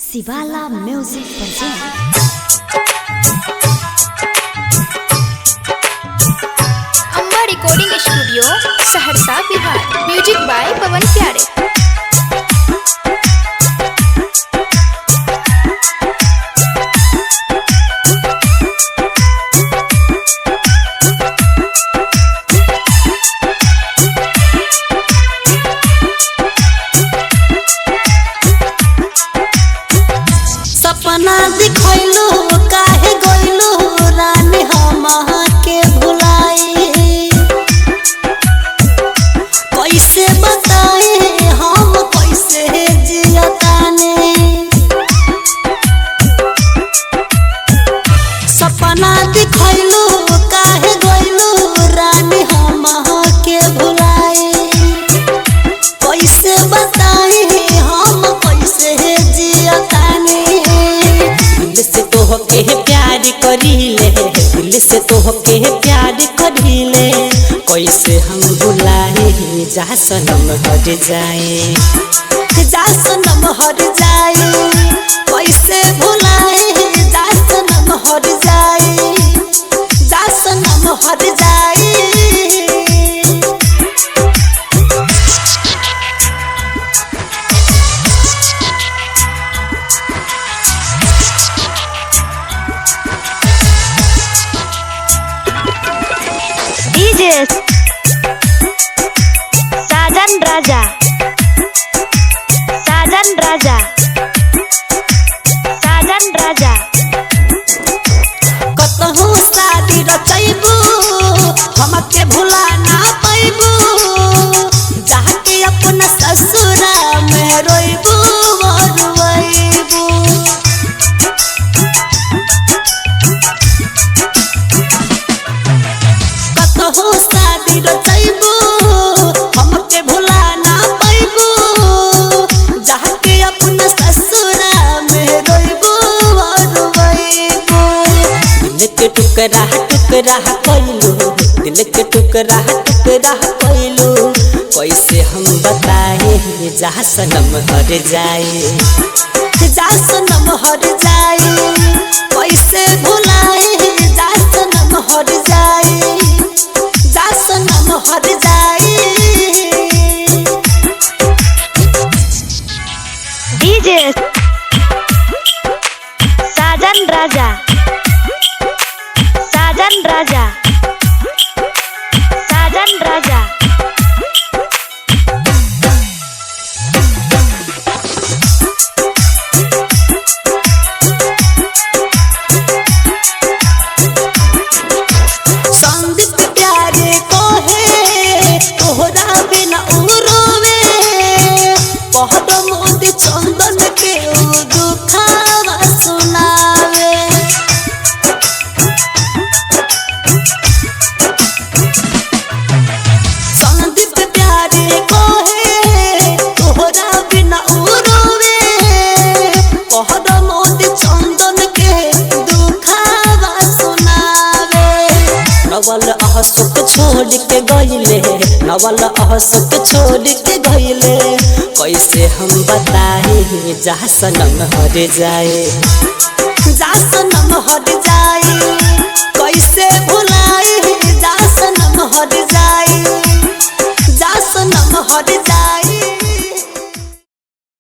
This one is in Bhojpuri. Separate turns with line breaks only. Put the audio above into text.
Sivala Music present.
Amba recording studio, Saharsa, Bihar. Music by Pawan Pyare.
सपना दिखैलू काहे गइलू रानी हम के भुलाई, कैसे बताए हम कैसे जियताने। सपना दिखैलू काहे गइलू रानी हम के भुलाई, कैसे बताए हम कैसे जियताने।
दिल से तोहके प्यार करीले, दिल से तोहके प्यार करीले, कैसे हम भुलाए जा सनम हर जाए।
जा सनम हर जाए, कैसे भुलाए जा सनम हर जाए, जा सनम हर जाए।
DJ Sajan Raja, Sajan Raja, Sajan Raja.
कतहु शादी रचैबू हमके भुला ना पैबू, जाके अपना ससुरा में रोइबू और रोइबू। कतहु शादी रचैबू हमके भुला ना पैबू, जाके अपना ससुरा में रोइबू और रोइबू।
दिल के टुकड़ा टुकड़ा कैलू, दिल के टुकड़ा टुकड़ा कैलू, कैसे हम बताए जा सनम हर जाए।
जा सनम हर जाए, कैसे भुलाए जा सनम हर जाए, जा सनम हर जाए।
DJ Sajan Raja, Sajan Raja, Sajan Raja.
Sandeep प्यारे कोहे तोहरा बिना उ रोवे, पहड़ मोदी चंदन के उ दुखावा सुनावे। संदीप प्यारे कोहे तोहरा बिना उ रोवे, पहड़ मोदी चंदन के दुखावा सुनावे।
नवल अहसुक छोड़ के गईले, नवल अहसुक छोड़ के गईले, कैसे हम बताए जा सनम हर जाए।
जा सनम हर जाए।